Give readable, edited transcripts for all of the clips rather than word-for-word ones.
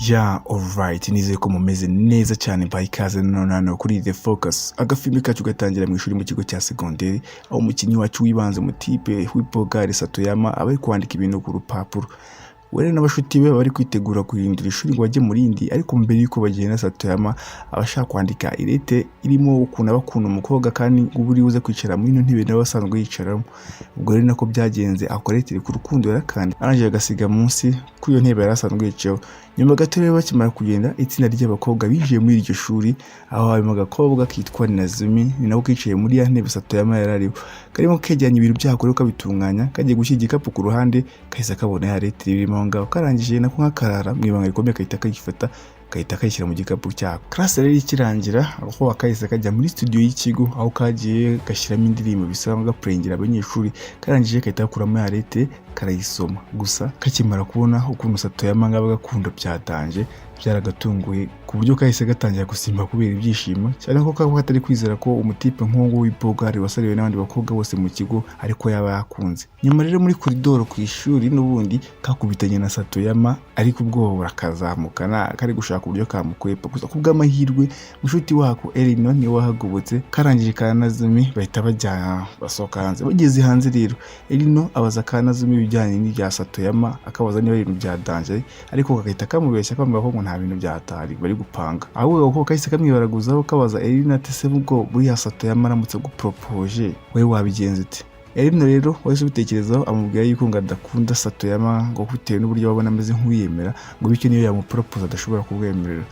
Yeah, alright, nizeye ko mumeze neza cyane. Mbaye ikaze none hano kuri The Focus. Agafilme kacu gatangira mu ishuri mu kigo cya segonderi, aho umukinnyi wacu w'ibanze, mutipe w'ibogari Satoyama, aba ari kwandika ibintu ku rupapuro. We rero n'abashuti be bari kwitegura guhindura ishuri ngo bajye mu rindi, ariko mbere y'uko bagenda, Satoyama aba ashaka kwandika iletter irimo ukuntu aba akunda umukobwa kandi ngo uba uri buze kwicara muri ino ntebe nawe asanzwe yicaramo. Ubwo rero nako byagenze, akora lettre ku rukundo yarakandi, arangije agasiga munsi kuri iyo ntebe yari asanzwe yicayeho. Nyuma gato rero, bakimara kugenda, itsinda ry'abakobwa binjiye muri iryo shuri, aho harimo agakobwa kitwa Nazumi, ni nako kicaye muri ya ntebe Satoyama yari ariho. Karimo kegeranya ibintu byako rero kabitunganya, kagiye gushyira igikapu ku ruhande, kahise kabona ya lettre irimo aho ngaho. Karangije nako nk'akarara mu ibanga rikomeye, kahita kayifata, gahita kayishyira mu gikapu cyako. Classe rero ikirangira, aho kahise kajya muri studio y'ikigo, aho kagiye gashyiramo indirimbo bisa gapurengera abanyeshuri. Karangije gahita gakuramo ya lettre, karayisoma. Gusa kakimara kubona ukuntu Satoyama ngaba gakunda byatanje, byaragatunguye ku buryo kahise gatangira gusimba kubera ibyishimo cyane, ko kaba katari kwizera ko umutipe nk'uwo w'ibogari wasariwe n'abandi bakobwa bose mu kigo ariko yaba yakunze. Nyuma rero, muri koridoro ku ishuri n'ubundi kakubitanye na Satoyama, ariko ubwoba burakazamukana, kari gushaka uburyo kamukwepa. Gusa kubw'amahirwe, mushuti wako Erino niwe wahagobotse. Karangije Kanazumi bahita bajyana, basohoka hanze. Bageze hanze rero, Erino abaza Kanazumi ibijyanye n'ibya Satoyama, akabaza niba ari ibintu bya danger, ariko kagahita kamubeshya, kamubwira ko ngo nta bintu byatari bari gupanga. Ahubwo ko kahise kamwibaraguzaho, kabaza Erino ati: "Se ubwo buriya Satoyama aramutse aguporopoje, wowe wabigenza ute?" Erino rero wahise ubitekerezaho, amubwira yuko ngo adakunda Satoyama, ngo bitewe n'uburyo babona ameze nk'uwiyemera, ngo bityo niyo yamuporopoza adashobora kubwemerera.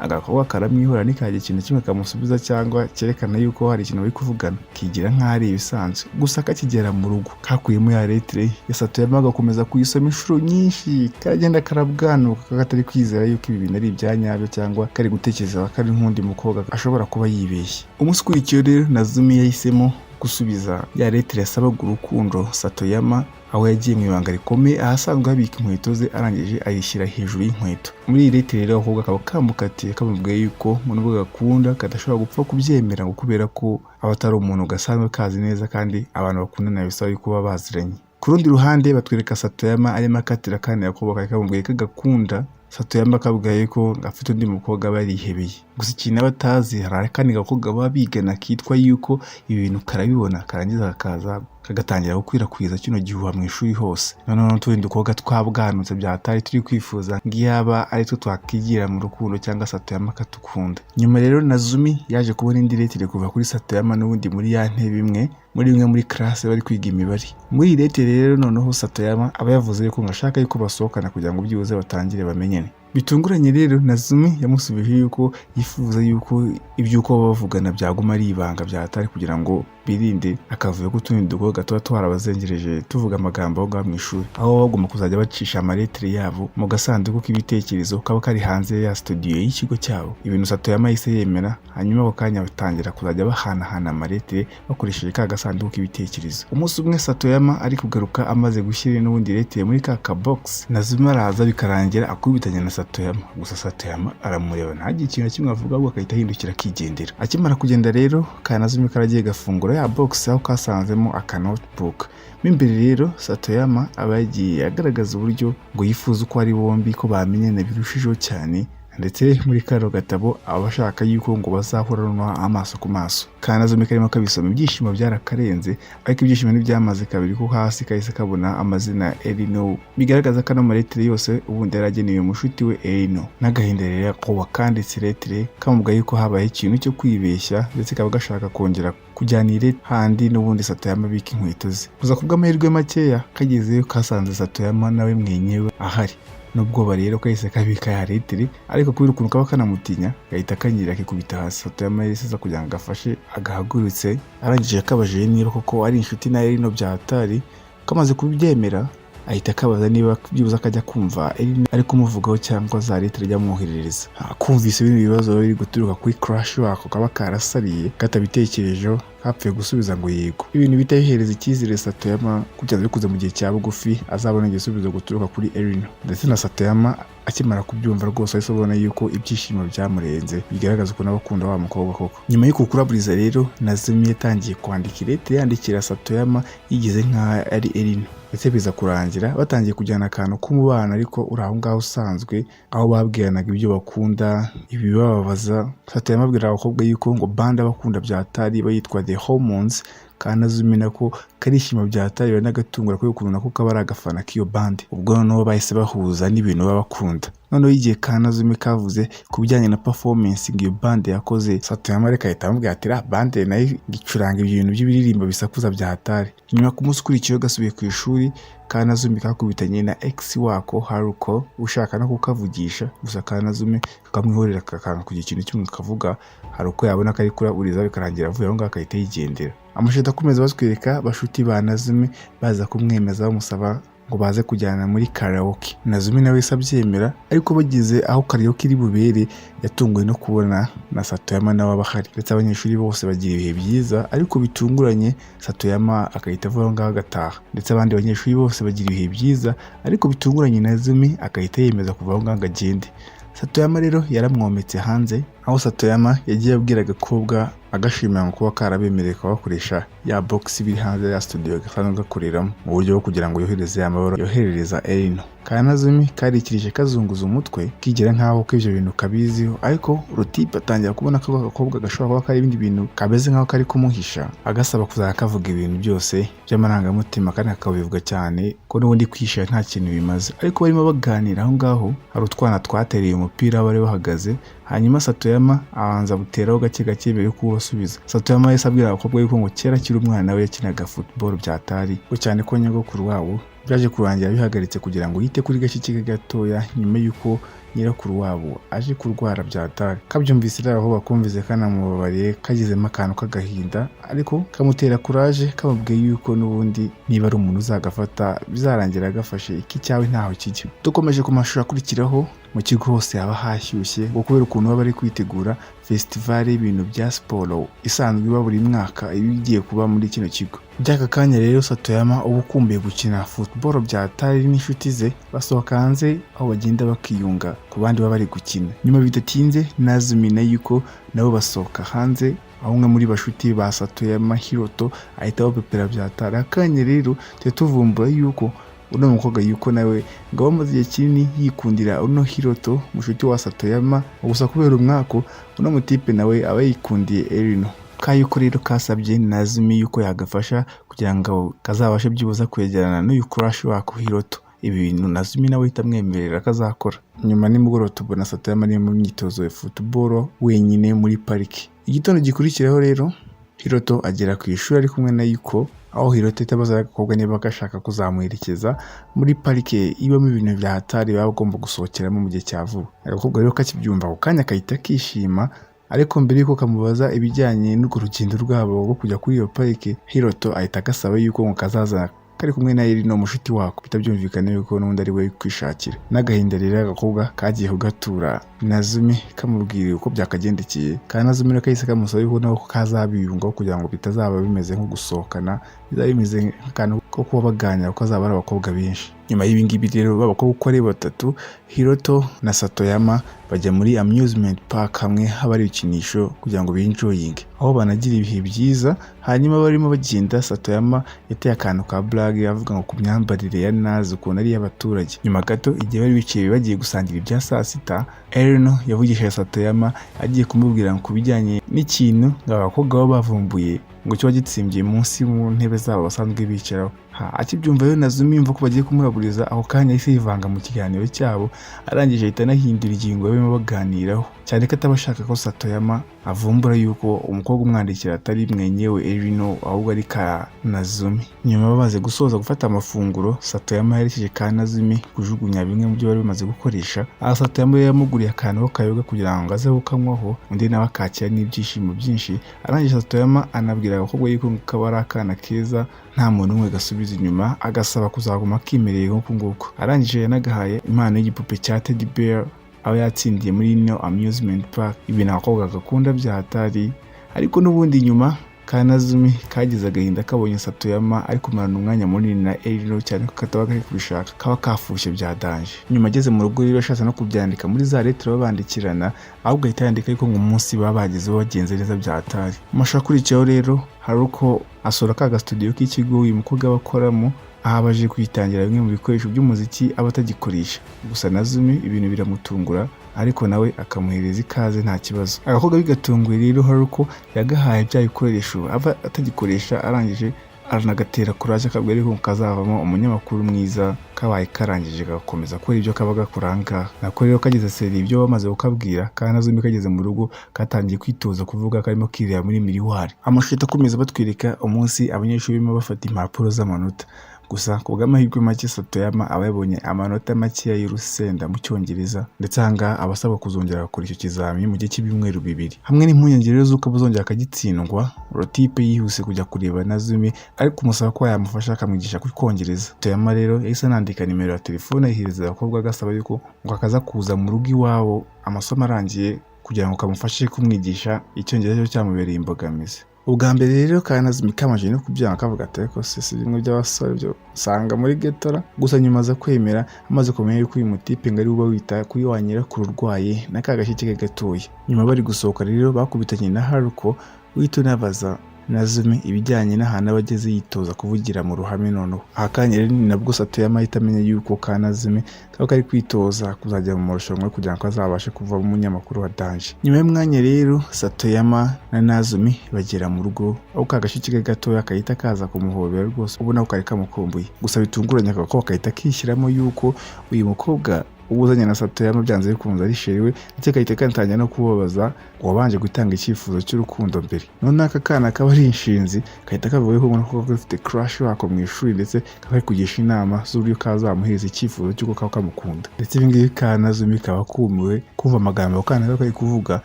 Agakobwa karamwihora, ntikagira ikintu kimwe kamusubiza cyangwa cyerekana yuko hari ikintu bari kuvugana, kigira nk'aho ari ibisanzwe. Gusa kakigera mu rugo, kakuyemo ya lettre ya Satoyama, agakomeza kuyisoma inshuro nyinshi, karagenda karabwanuka, katari kwizera yuko ibi bintu ari ibya nyabyo cyangwa kari gutekereza ko ari nk'undi mukobwa ashobora kuba yibeshye. Umunsi ukurikiyeho rero, Nazumi yahisemo gusubiza ya lettre yasabaga urukundo Satoyama, aho yagiye mu ibanga rikomeye ahasanzwe habika inkweto ze, arangije ayishyira hejuru y'inkweto. Muri iyi lettre rero, agakobwa kaba kamukatiye, kamubwiye yuko mu nubwo gakunda kadashobora gupfa kubyemera, ngo kubera ko aba atari umuntu gasanzwe kazi neza, kandi abantu bakundana bisaba yuko baba baziranye. Ku rundi ruhande, batwereka Satoyama arimo akatira akandi gakobwa kari kamubwiye ko gakunda Satoyama, akabwiye ko afite undi mukobwa aba yarihebeye. Gusa ikintu aba atazi, hari akandi gakobwa baba bigana kitwa yuko ibi bintu karabibona, karangiza kakaza kagatangira gukwirakwiza kino gihuha mu ishuri hose. Noneho n'utundi dukobwa twabwanutse byatari turi kwifuza ngo iyaba ari two twakigira mu rukundo cyangwa Satoyama akatukunda. Nyuma rero, Nazumi yaje kubona indi lettre kuva kuri Satoyama n'ubundi muri ya ntebe imwe, muri imwe muri classe bari kwiga imibare. Muri iyi lettre rero, noneho Satoyama aba yavuze yuko ngo ashaka yuko basohokana kugira ngo byibuze batangire bamenyane. Bitunguranye rero, Nazumi yamusubije yuko yifuza yuko iby'uko baba bavugana byaguma ari ibanga byatari, kugira ngo birinde akavuyo k'utundi dukobwa tuba twarabazengereje tuvuga amagambo aho ngaho mu ishuri, aho baba bagomba kuzajya bacisha amalettre yabo mu gasanduku k'ibitekerezo kaba kari hanze ya studio y'ikigo cyabo. Ibintu Satoyama yahise yemera, hanyuma ako kanya batangira kuzajya bahanahana amalettre bakoresheje ka gasanduku k'ibitekerezo. Umunsi umwe, Satoyama ari kugaruka amaze gushyira n'ubundi lettre muri ka kabox, Nazumi araza, bikarangira akubitanye na Satoyama. Gusa Satoyama aramureba, ntagire ikintu na kimwe avuga, ahubwo agahita ahindukira akigendera. Akimara kugenda rero, ka Nazumi karagiye gafungura ya box, aho kasanzemo aka notebook mo imbere. Rero Satoyama aba yagiye agaragaza uburyo ngo yifuza uko ari bombi ko bamenyana birushijeho cyane, ndetse muri kano gatabo aba ashaka yuko ngo bazahura amaso ku maso. Kanazumi karimo kabisoma, ibyishimo byarakarenze, ariko ibyishimo ntibyamaze kabiri, ko hasi kahise kabona amazina ya Erino, bigaragaza ko ano malettre yose ubundi yari agenewe mushuti we Erino. N'agahinda rero ko wakanditse lettre kamubwira yuko habaye ikintu cyo kwibeshya, ndetse kaba gashaka kongera kujyana ire handi n'ubundi Satoyama abika inkweto ze. Gusa kubw'amahirwe makeya, kagezeyo kasanze Satoyama nawe mwenyewe ahari. N'ubwoba rero kahise kabika ya lettre, ariko kubera ukuntu kaba kanamutinya, gahita kanyerera kikubita hasi. Satoyama yahise aza kugira ngo agafashe agahagurutse. Arangije akabajije niba koko ari inshuti na Erino bya hatari. Kamaze kubyemera, ahita akabaza niba byibuze akajya kumva Erino ari kumuvugaho cyangwa za lettre ajya amwoherereza. Kumvise bino bibazo biri guturuka kuri crush wako kaba karasariye, katabitekerejeho, kapfuye gusubiza ngo yego. Ibintu bihita bihereza icyizere Satoyama kugeza bikuze mu gihe cya bugufi azabona igisubizo guturuka kuri Erino. Ndetse na Satoyama akimara kubyumva rwose, ahise abona yuko ibyishimo byamurenze, bigaragaza ukuntu aba akunda wa mukobwa koko. Nyuma y'uku kuraburiza rero, Nazumi yatangiye kwandika ilettre yandikira Satoyama yigize nk'aho ari Erino. Ndetse biza kurangira batangiye kujyana akantu k'umubano, ariko uri aho ngaho usanzwe, aho babwiranaga ibyo bakunda, ibibababaza. Satoyama abwira abakobwa yuko ngo band abakunda bya hatari bayitwa The Hormones. Kanazumi nako karishima bya hatari, n'agatungura kubera ukuntu nako kaba ari agafana k'iyo band. Ubwo noneho bahise bahuza n'ibintu baba bakunda. Noneho igihe Kanazumi kavuze ku bijyanye na performance ngo iyo band yakoze, Satoyama reka ahita amubwira ati: "Ra band nayo icuranga ibyo bintu by'ibiririmbo bisakuza bya hatari." Nyuma ku munsi ukurikiyeho gasubiye ku ishuri, Kanazumi kakubitanye na ex wako Haruko ushaka no kukavugisha, gusa Kanazumi kakamwihorera, kakanga kugira ikintu kimwe kavuga. Haruko yabona kari kuraburiza, bikarangira avuye aho ngaho akahita yigendera. Amashusho akomeza batwereka bashuti ba Nazumi baza kumwemeza, bamusaba ngo baze kujyana muri karaoke. Nazumi nawe wese abyemera, ariko bageze aho karaoke iri bubere yatunguwe no kubona na Satoyama nawe aba ahari. Ndetse abanyeshuri bose bagira ibihe byiza, ariko bitunguranye Satoyama agahita ava aho ngaho agataha. Ndetse abandi banyeshuri bose bagira ibihe byiza, ariko bitunguranye Nazumi agahita yemeza kuva aho ngaho ngo agende. Satoyama rero yaramwometse hanze, aho Satoyama yagiye abwira agakobwa agashimira ngo kuba karabemereye kubakoresha ya box biri hanze ya studio gasanzwe gakoreramo, mu buryo bwo kugira ngo yohereze ya mabara yoherereza Erino. Kanazumi karikirije, kazunguza umutwe, kigira nkaho ko ibyo bintu kabiziho, ariko Rutipe atangira kubona ko ako gakobwa gashobora kuba kari ibindi bintu kameze nkaho kari kumuhisha, agasaba kuzajya kavuga ibintu byose by'amarangamutima kandi kakabivuga cyane, ko n'ubundi kwishyira nta kintu bimaze. Ariko barimo baganira aho ngaho, hari utwana twatereye umupira bari bahagaze, hanyuma Satoyama abanza guteraho gake gake mbere yo kuwubasubiza. Satoyama yahise abwira abakobwa yuko ngo kera akiri umwana we yakinaga football byatari ngo cyane, ko nyogokuru wabo byaje kurangira bihagaritse kugira ngo yite kuri gashiki ke gatoya nyuma y'uko nyirakuru wabo aje kurwara byatari. Kabyumvise rero aho bakumvise kanamubabariye, kagizemo akantu k'agahinda, ariko kamutera kuraje, kamubwiye yuko n'ubundi niba ari umuntu uzagafata bizarangira agafashe, iki cyawe ntaho kijya. Dukomeje ku mashusho akurikiraho, mu kigo hose haba hashyushye ngo kubera ukuntu baba bari kwitegura festival y'ibintu bya siporo isanzwe iba buri mwaka, iba igiye kuba muri kino kigo. By'aka kanya rero Satoyama uba ukumbuye gukina football bya atari n'inshuti ze, basohoka hanze aho bagenda bakiyunga ku bandi baba bari gukina. Nyuma bidatinze Nazumi na Yuko nabo basohoka hanze, aho umwe muri bashuti ba Satoyama Hiroto ahita abapepera bya atari. Akanya rero tujya tuvumbura yuko uno mukobwa yuko nawe ngo bamaze igihe kinini yikundira uno Hiroto, mushuti wa Satoyama. Gusa kubera umwako, uno mutipe nawe aba yikundiye Erino. Kayuko rero kasabye Nazumi yuko yagafasha kugira ngo kazabashe byibuze kwegerana n'uyu crush wako Hiroto. Ibi bintu Nazumi nawe ahita amwemerera ko azakora. Nyuma nimugoroba tubona Satoyama ari mu myitozo ya football wenyine muri pariki. Igitondo gikurikiraho rero Hiroto agera ku ishuri ari kumwe na Yuko, aho Hiroto ahita abaza agakobwa niba gashaka kuzamuherekeza muri parike ibamo ibintu bya hatari baba bagomba gusohokeramo mu gihe cya vuba. Agakobwa rero kakibyumva ako kanya kahita kishima, ariko mbere yuko kamubaza ibijyanye n'urwo rugendo rwabo rwo kujya kuri iyo parike, Hiroto ahita agasaba yuko ngo kazaza kari kumwe na Erino mushuti wako, bitabyumvikana yuko n'undi ari we kwishakira. N'agahinda rero agakobwa kagiye kugatura Nazumi, kamubwira uko byakagendekeye. Ka Nazumi rero kahise kamusaba yuko nako kazabiyungaho kugira ngo bitazaba bimeze nko gusohokana, bizaba bimeze nk'akantu ko kuba baganira kuko azaba ari abakobwa benshi. Nyuma y'ibi ngibi rero b'abakobwa uko ari batatu, Hiroto na Satoyama, bajya muri amusement park hamwe haba hari ibikinisho kugira ngo binjoyinge, aho banagira ibihe byiza. Hanyuma barimo bagenda, Satoyama yateye akantu ka blague avuga ngo ku myambarire ya Nazi ukuntu ari iy'abaturage. Nyuma gato igihe bari bicaye bagiye gusangira ibya saa sita, Erino yavugishije Satoyama agiye kumubwira ngo ku bijyanye n'ikintu ngo abakobwa baba bavumbuye ngo kiba gitsimbiye munsi mu ntebe zabo basanzwe bicaraho. Akibyumva rero Nazumi yumva ko bagiye kumuraburiza, ako kanya yahise yivanga mu kiganiro cyabo, arangije ahita anahindura ingingo barimo baganiraho, cyane ko ataba ashaka ko Satoyama avumbura yuko umukobwa umwandikira atari mwenyewe Erino, ahubwo ari ka Nazumi. Nyuma bamaze gusoza gufata amafunguro, Satoyama yerekeje ka Nazumi kujugunya bimwe mu byo bari bamaze gukoresha. Aha Satoyama yari yamuguriye akantu k'akayoga kugira ngo aze kukanywaho, undi nawe akakira n'ibyishimo byinshi. Arangije Satoyama anabwira agakobwa yuko kaba ari akana keza, nta muntu n'umwe gasubiza inyuma, agasaba kuzaguma kimereye nk'uku nguku. Arangije yanagahaye impano y'igipupe cya teddy bear aba yatsindiye muri ino amusement park, ibintu abakobwa gakunda bya hatari. Ariko n'ubundi nyuma Kanazumi kagize agahinda kabonye Satoyama ari kumarana umwanya munini na Erino, cyane ko kataba kari kubishaka, kaba kafushye bya danger. Nyuma ageze mu rugo rero ashatse no kubyandika muri za lettre babandikirana, ahubwo ahita yandika ariko ngo umunsi baba bagezeho bagenze neza bya hatari. Mu mashusho akurikiyeho rero hari uko asura ka gastudio k'ikigo uyu mukobwa aba akoramo. Aho abaje kwitangira bimwe mu bikoresho by'umuziki aba atagikoresha. Gusa Nazumi ibintu biramutungura, ariko nawe akamuhereza ikaze nta kibazo. Agakobwa bigatunguye rero Haruko yagahaye bya bikoresho aba atagikoresha, arangije aranagatera kuraje, akabwira yuko kazavamo umunyamakuru mwiza kabaye karangije kagakomeza gukora ibyo kaba gakora ahangaha. Nako rero kageze seri ibyo bamaze kukabwira, ka Nazumi kageze mu rugo katangiye kwitoza kuvuga karimo kireba muri miroir. Amashusho akomeza batwereka umunsi abanyeshuri barimo bafata impapuro z'amanota. Gusa ku bw'amahirwe make, Satoyama aba yabonye amanota makeya y'urusenda mu Cyongereza, ndetse ahangaha aba asabwa kuzongera gukora icyo kizami mu gihe cy'ibyumweru 2. Hamwe n'impungenge rero z'uko azongera akagitsindwa, Rotipe yihuse kujya kureba Nazumi ariko kumusaba ko yamufasha akamwigisha ku Cyongereza. Satoyama rero yahise anandika nimero ya telefone ayihereza abakobwa, agasaba yuko ngo akaza kuza mu rugo iwabo amasomo arangiye kugira ngo kamufashe kumwigisha Icyongereza cyo cyamubereye imbogamizi. Ubwa mbere rero ka Nazumi kamajije no kubyanga, kavuga ati: "Ariko se si bimwe by'abasore byo usanga muri getora?" Gusa nyuma aza kwemera amaze kumenya yuko uyu mutipe ngo ari uba wita kuri wa nyirakuru urwaye na ka gashiki ke gatoya. Nyuma bari gusohoka rero bakubitanye na Haruko uhita unabaza Nazumi ibijyanye n'ahantu aba ageze yitoza kuvugira mu ruhame. Noneho aha kanya rero ni nabwo Satoyama ahita amenya yuko ka Nazumi kaba kari kwitoza kuzajya mu marushanwa kugira ngo azabashe kuvamo umunyamakuru wa danger. Nyuma y'umwanya rero Satoyama na Nazumi bagera mu rugo, aho ka gashiki ke gatoya kahita kaza kumuhobera rwose, ubona ko kari kamukumbuye. Gusa bitunguranye ako kahita kishyiramo yuko uyu mukobwa uba uzanye na Satoyama byanze bikunze ari chéri we, ndetse gahita kanatangira no kubabaza ngo wabanje gutanga icyifuzo cy'urukundo mbere. Noneho aka kana kaba ari inshinzi, gahita kavuga yuko ubona ko gafite crush wako mu ishuri, ndetse kakaba kari kugisha inama z'uburyo kazamuhereza icyifuzo cy'uko kaba kamukunda. Ndetse ibi ngibi ka Nazumi kaba kumiwe kumva amagambo ako kana kaba kari kuvuga,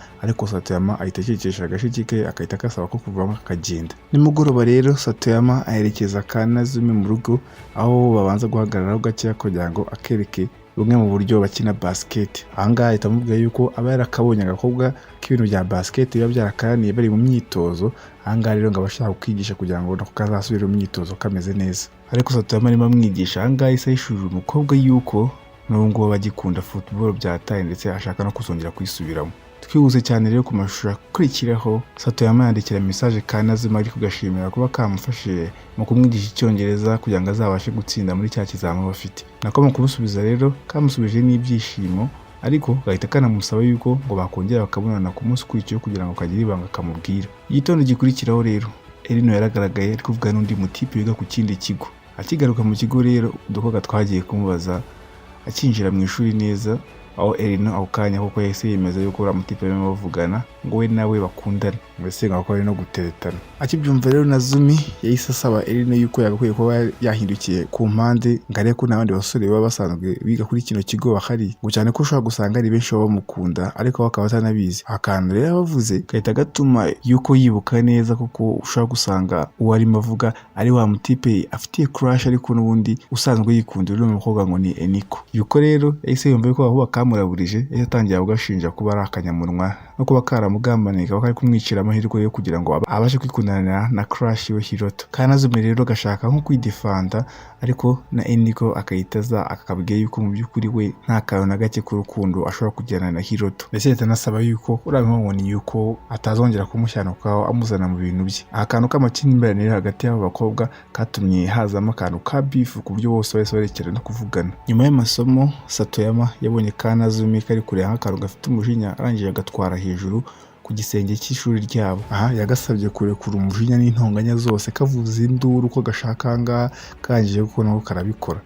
ariko Satoyama ahita akikisha agashiki ke, agahita kasaba ko kuvamo kakagenda. Nimugoroba rero Satoyama aherekeza ka Nazumi mu rugo, aho babanza guhagararaho gakeya kugira ngo akereke bumwe mu buryo bakina basket. Ahangaha ahita amubwira yuko aba yarakabonye agakobwa k'ibintu bya basket biba byarakaraniye bari mu myitozo. Ahangaha rero ngo aba ashaka kukwigisha kugira ngo nako kazasubire mu myitozo kameze neza. Ariko Satoyama arimo amwigisha, ahangaha ahise ahishurira umukobwa yuko n'ubu ngubu agikunda football byataye, ndetse ashaka no kuzongera kuyisubiramo. Twihuse cyane rero ku mashusho akurikiraho, Satoyama yandikira message ka Nazuma ari kugashimira kuba kamufashije mu kumwigisha Icyongereza kugira ngo azabashe gutsinda muri cya kizamini bafite. Nako mu kumusubiza rero kamusubije n'ibyishimo, ariko gahita kanamusaba yuko ngo bakongera bakabonana ku munsi ukurikiyeho kugira ngo kagire ibanga kamubwira. Igitondo gikurikiraho rero Erino yaragaragaye ari kuvuga n'undi mutipe wiga ku kindi kigo. Akigaruka mu kigo rero udukobwa twagiye kumubaza akinjira mu ishuri neza, aho Erino ako kanya koko yahise yemeza yuko uriya mutipe barimo bavugana ngo we nawe bakundana, mbese ngo ari no guteretana. Akibyumva rero Nazumi yahise asaba Erino yuko yagakwiye kuba yahindukiye ku mpande ngo arebe ko nta bandi basore baba basanzwe biga kuri kino kigo bahari, ngo cyane ko ushobora gusanga ari benshi baba bamukunda ariko we akaba atanabizi. Akantu rero bavuze gahita gatuma yuko yibuka neza kuko ushobora gusanga uwo arimo avuga ari wa mutipe afitiye crush, ariko n'ubundi usanzwe yikundira uriya mukobwa ngo ni Eniko. Yuko rero yahise yumva yuko ahubwo kamuraburije, yahise atangira kugashinja kuba ari akanyamunwa no kuba karamugambaniye, kaba kari kumwicira amahirwe yo kugira ngo abashe kwikundanira na crush we Hiroto. Kanazumi rero gashaka nko kwidefanda, ariko na Eniko akahita aza akakabwira yuko mu by'ukuri we nta kantu na gake k'urukundo ashobora kugirana na Hiroto, ndetse ahita anasaba yuko uriya muhungu ni yuko atazongera kumushyanukaho amuzana mu bintu bye. Aka kantu k'amakimbirane rero hagati y'abo bakobwa katumye hazamo akantu ka beef, ku buryo bose bahise barekera no kuvugana. Nyuma y'amasomo Satoyama yabonye Kanazumi kari kureba nk'akantu gafite umujinya, arangije agatwara hejuru ku gisenge cy'ishuri ryabo. Aha yagasabye kurekura umujinya n'intonganya zose, kavuza induru ko gashaka. Ahangaha karangije kuko nako karabikora,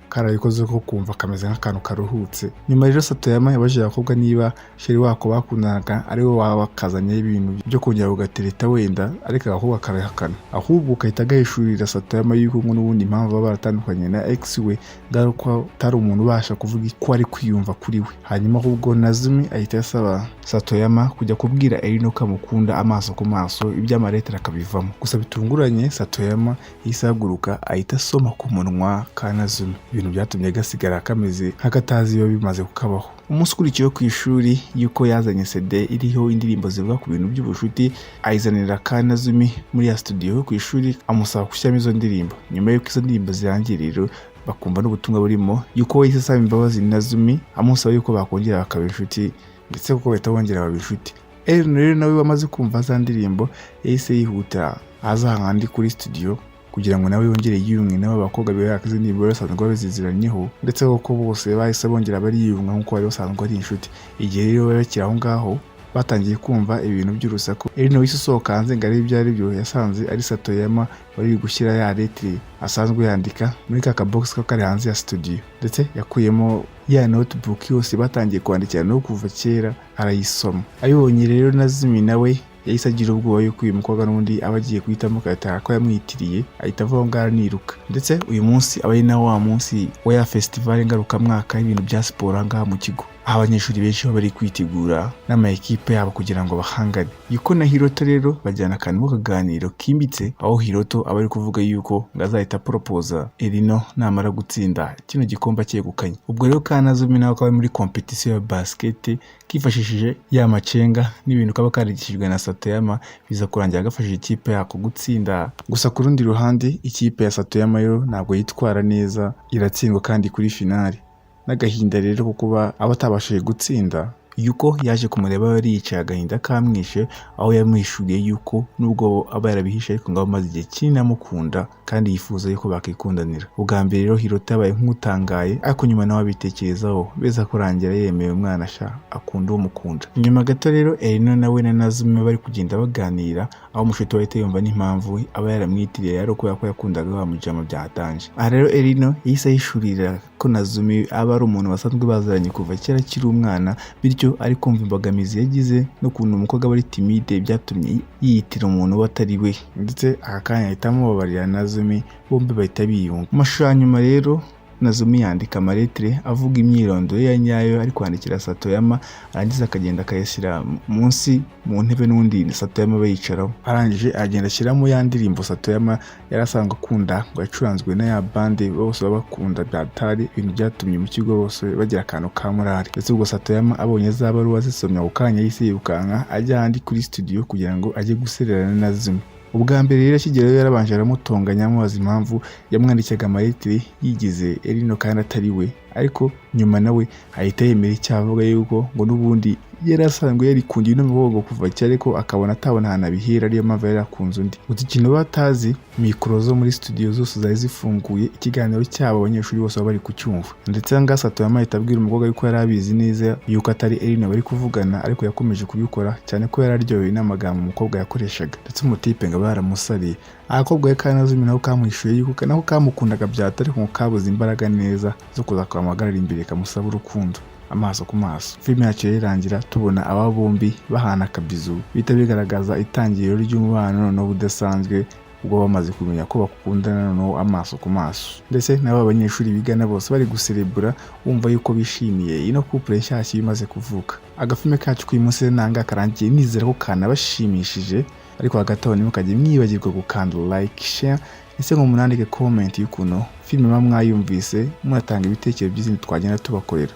karabikoze ko kumva kameze nk'akantu karuhutse. Nyuma rero Satoyama yabajije abakobwa niba chéri wako bakundanaga ari we waba wakazanyeho ibintu byo kongera kugatereta wenda, ariko agakobwa karahakana, ahubwo gahita gahishurira Satoyama yuko ngo n'ubundi impamvu baba baratandukanye na ex we ngo ko atari umuntu ubasha kuvuga ko ari kwiyumva kuri we. Hanyuma ahubwo Nazumi ahita asaba Satoyama kujya kubwira Erino ko amukunda amaso ku maso, iby'amaletera akabivamo. Gusa bitunguranye Satoyama yahise ahaguruka ahita asoma ku munwa ka Nazumi, ibintu byatumye gasigara kameze nk'akatazi biba bimaze kukabaho. Umunsi ukurikiyeho ku ishuri yuko yazanye CD iriho indirimbo zivuga ku bintu by'ubucuti, ayizanira Kanazumi muri ya studio yo ku ishuri, amusaba gushyiramo izo ndirimbo. Nyuma y'uko izo ndirimbo zirangiye rero bakumva n'ubutumwa burimo, yuko yahise asaba imbabazi Nazumi amusaba yuko bakongera bakaba inshuti, ndetse kuko bahita bongera baba inshuti. Eren rero nawe wamaze kumva za ndirimbo yahise yihuta aza ahandi kuri studio kugira ngo aze kumva indirimbo. kugira ngo nawe yongere yiyunge n'abo bakobwa bihakize nibura basanzwe babiziziranyeho. Ndetse koko bose bahise bongera bariyunga nk'uko bari basanzwe ari inshuti. Igihe rero bari bakiri aho ngaho, batangiye kumva ibintu by'urusaku. Erino wahise usohoka hanze ngo arebe ibyo ari byo, yasanze ari Satoyama wari uri gushyira ya lettre asanzwe yandika muri ka kabogisi ko kari hanze ya studio. Ndetse yakuyemo ya notebook yose batangiye kwandikira no kuva kera, arayisoma. Abibonye rero, Nazumi nawe yahise agira ubwoba yuko uyu mukobwa n'ubundi aba agiye guhitamo agataha ko yamwitiriye, ahita ava aho ngaho araniruka. Ndetse uyu munsi aba ari na wa munsi wa ya festival ngarukamwaka y'ibintu bya siporo aha ngaha mu kigo, aho abanyeshuri benshi baba bari kwitegura n'ama ekipe yabo kugira ngo bahangane. Yuko na Hiroto rero bajyana akantu k'akaganiro kimbitse, aho Hiroto aba ari kuvuga yuko ngo azahita poropoza Erino namara gutsinda kino gikombe acyegukanye. Ubwo rero ka Nazumi nawe kaba muri competition ya basket, kifashishije ya macenga n'ibintu kaba karigishijwe na Satoyama, biza kurangira gafashije ikipe yako gutsinda. Gusa ku rundi ruhande, ikipe ya Satoyama yo ntabwo yitwara neza, iratsindwa kandi kuri finale. N'agahinda rero ko kuba aba atabashije gutsinda, Yuko yaje kumureba yari yicaye agahinda kamwishe, aho yamuhishuriye yuko nubwo aba yarabihishe ariko ngo amaze igihe kinini amukunda kandi yifuza yuko bakikundanira. Ubwa mbere rero Hiroto yabaye nk'utangaye, ariko nyuma nawe abitekerezaho, beza kurangira yemeye umwana sha akunda uwo mukunda. Nyuma gato rero, Erino nawe na Nazumi bari kugenda baganira, aho umushuti we ahita yumva n'impamvu aba yaramwitiriye ari ukubera ko yakundaga wa mujama byatanje. Aha rero Erino yahise ahishurira ko Nazumi aba ari umuntu basanzwe baziranye kuva kera akiri umwana, bityo ari kumva imbogamizi yagize n'ukuntu umukobwa aba ari timide byatumye yiyitira umuntu uwo atari we. Ndetse aka kanya ahita amubabarira Nazumi, bombi bahita biyunga. Mu mashusho ya nyuma rero, Nazumi yandika amaletire avuga imyirondoro ye ya nyayo ari kwandikira Satoyama, arangiza akagenda akayashyira munsi mu ntebe n'undi Satoyama aba yicaraho. Arangije agenda ashyiramo ya ndirimbo Satoyama yari asanzwe akunda ngo yacuranzwe na ya bande bose baba bakunda byatari, ibintu byatumye mu kigo bose bagira akantu ka morale. Ndetse ubwo Satoyama abonye za baruwa zisomye, ako kanya yahise yirukanka ajya ahandi kuri studio kugira ngo ajye gusererana na Nazumi. Ubwa mbere rero akigerayo, yarabanje aramutonganya, amubaza impamvu yamwandikiraga amaletire yigize Erino kandi atari we. Ariko nyuma nawe ahita yemera icyaha, avuga yuko ngo n'ubundi yari asanzwe yarikundiye uno mukobwa kuva kera, ariko akabona atabona ahantu abihera, ariyo mpamvu yari yakunze undi. Gusa ikintu batazi, mikoro zo muri studio zose zari zifunguye, ikiganiro cyabo abanyeshuri bose baba bari kucyumva. Ndetse aha ngaha Satoyama ahita abwira umukobwa yuko yari abizi neza yuko atari Erino bari kuvugana, ariko yakomeje kubikora cyane ko yari aryohewe n'amagambo umukobwa yakoreshaga. Ndetse umutipe ngo aba yaramusariye. Agakobwa ke ka Nazumi nako kamuhishuye yuko nako kamukundaga byata, ariko ngo kabuze imbaraga neza zo kuza kamuhagarara imbere kamusaba urukundo amaso ku maso. Filime yacu rero irangira tubona aba bombi bahana akabizu, bihita bigaragaza itangiriro ry'umubano noneho udasanzwe, ubwo bamaze kumenya ko bakundana noneho amaso ku maso. Ndetse n'aba banyeshuri bigana bose bari guserebura, wumva yuko bishimiye ino couple nshyashya imaze kuvuka. Agafilme kacu k'uyu munsi nanga karangiye, nizera ko kanabashimishije. Ariko hagati aho ntimukajye mwibagirwa gukanda like, share, ese ngo munandike comment y'ukuntu filime muba mwayumvise, munatanga ibitekerezo by'izindi twagenda tubakorera.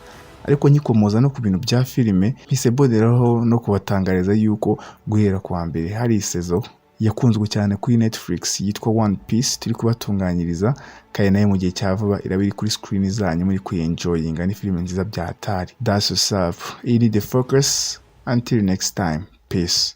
Ariko nkikomoza no ku bintu bya filime, mpise mboneraho no kubatangariza yuko guhera ku wa mbere hari saison yakunzwe cyane kuri Netflix yitwa One Piece turi kubatunganyiriza, kandi nayo mu gihe cya vuba iraba iri kuri screen zanyu muri kuyenjoyinga. Ni filime nziza bya hatari. That's what's up. Iyi ni The Focus. Until next time, peace.